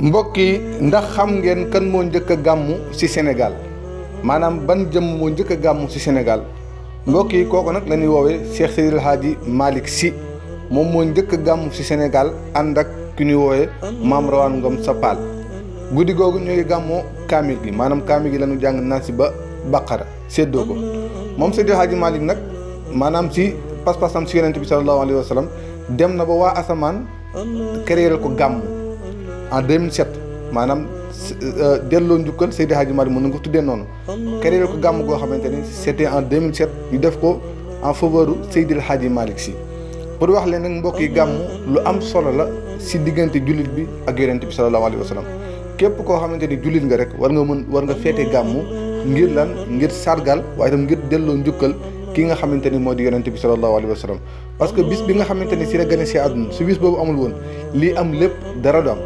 mbokk yi ndax xam ngeen kan moo njëkk a gàmmu ci Sénégal maanaam ban jëm moo njëkk a gàmmu ci Sénégal mbokk yi kooku nag la ñuy woowee Cheikh Seydil Hadji Malick Sy moom moo njëkk a gàmmu ci Sénégal ànd ak ki ñuy woowee Maam Rawaan Ngom Sapal guddi googu ñoo ngi gàmmoo kaamil gi maanaam kaamil gi la ñu jàng naa si ba Baqara séddoo ko moom Seydil Hadji Malick nag maanaam ci pas-pasam ci yonent bi sallallahu alayhi wa sallam dem na ba waa asamaan créer ko gàmmu en 2007 maanaam delloo njukkal Seydi Hadji Malick mën na ko tuddee noonu créer ko gàmm goo xamante ni c'était en 2007 ñu def ko en faveur Seydil Hadji Malick Sy pour wax leen nag mbokk yi gàmm lu am solo la si diggante jullit bi ak yonent bi sallallahu alayhi wa sallam képp koo xamante ni jullit nga rek war nga féete gàmm ngir lan ngir sargal waaye itam ngir delloo njukkal ki nga xamante ni moo di yonent bi sallallahu alayhi wa sallam parce que bis bi nga xamante ni si la gën a si àdduna su bis boobu amul woon lii am lépp dara du am